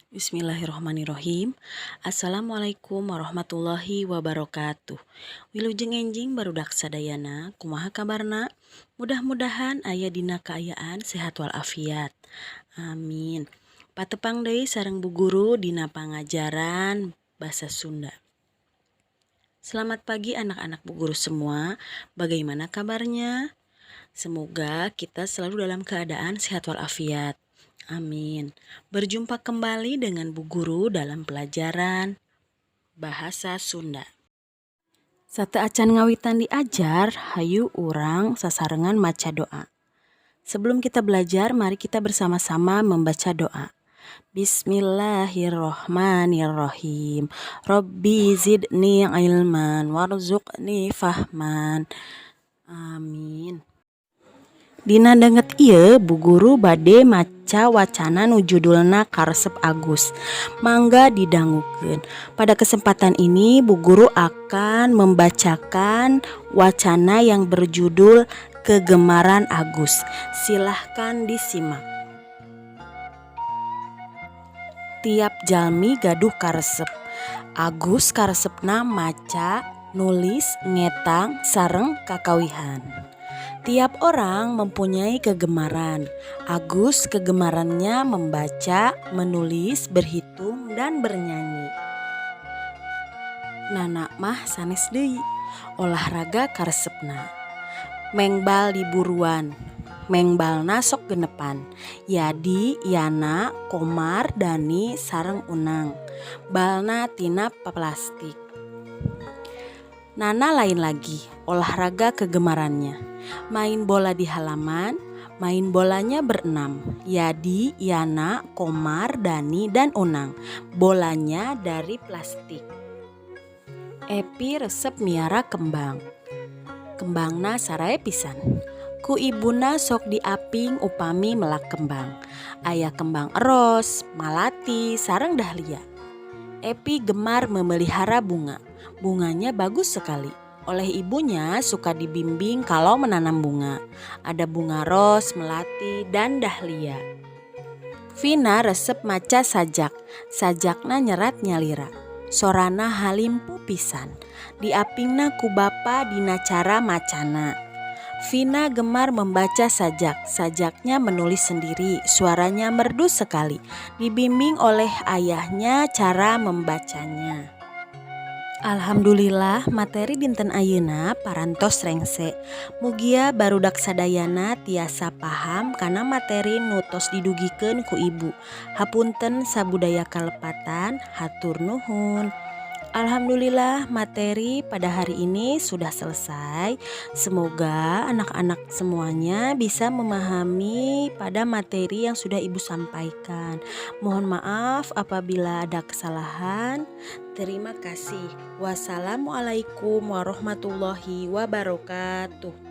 Bismillahirrahmanirrahim. Assalamualaikum warahmatullahi wabarakatuh. Wilujeng enjing barudak sadayana, kumaha kabarna? Mudah-mudahan aya dina kaayaan sehat walafiat. Amin. Patepang deui sareng Bu Guru dina pangajaran Basa Sunda. Selamat pagi, anak-anak Bu Guru semua. Bagaimana kabarnya? Semoga kita selalu dalam keadaan sehat walafiat. Amin. Berjumpa kembali dengan Bu Guru dalam pelajaran Bahasa Sunda. Sateuacan ngawitan diajar, hayu urang sasarengan maca doa. Sebelum kita belajar, mari kita bersama-sama membaca doa. Bismillahirrohmanirrohim. Robbi zidni ilman warzuqni fahman. Amin. Dina danget ieu, Bu Guru bade maca wacana nu judulna Karesep Agus. Mangga didangukeun. Pada kesempatan ini, Bu Guru akan membacakan wacana yang berjudul Kegemaran Agus. Silahkan disimak. Tiap jalmi gaduh karesep. Agus karesepna maca, nulis, ngetang, sareng kakawihan. Tiap orang mempunyai kegemaran. Agus kegemarannya membaca, menulis, berhitung, dan bernyanyi. Nana mah sanes deui, olahraga karesepna. Mengbal di buruan, mengbalna sok genepan. Yadi, Yana, Komar, Dani, sareng Unang. Balna tina plastik. Nana lain lagi, olahraga kegemarannya. Main bola di halaman, main bolanya berenam. Yadi, Yana, Komar, Dani, dan Unang. Bolanya dari plastik. Epi resep miara kembang. Kembangna sarae pisan. Ku ibuna sok diaping upami melak kembang. Aya kembang eros, malati, sareng dahlia. Epi gemar memelihara bunga. Bunganya bagus sekali. Oleh ibunya suka dibimbing kalau menanam bunga. Ada bunga ros, melati, dan dahlia. Vina resep maca sajak. Sajakna nyerat nyalira. Sorana halimpu pisan. Diapingna ku bapa dina cara macana. Vina gemar membaca sajak. Sajaknya menulis sendiri, suaranya merdu sekali. Dibimbing oleh ayahnya cara membacanya. Alhamdulillah, materi dinten ayeuna parantos rengse. Mugia barudak sadayana tiasa paham kana materi nu tos didugikeun ku Ibu. Hapunten sabudaya kalepatan, hatur nuhun. Alhamdulillah, materi pada hari ini sudah selesai. Semoga anak-anak semuanya bisa memahami pada materi yang sudah Ibu sampaikan. Mohon maaf apabila ada kesalahan. Terima kasih. Wassalamualaikum warahmatullahi wabarakatuh.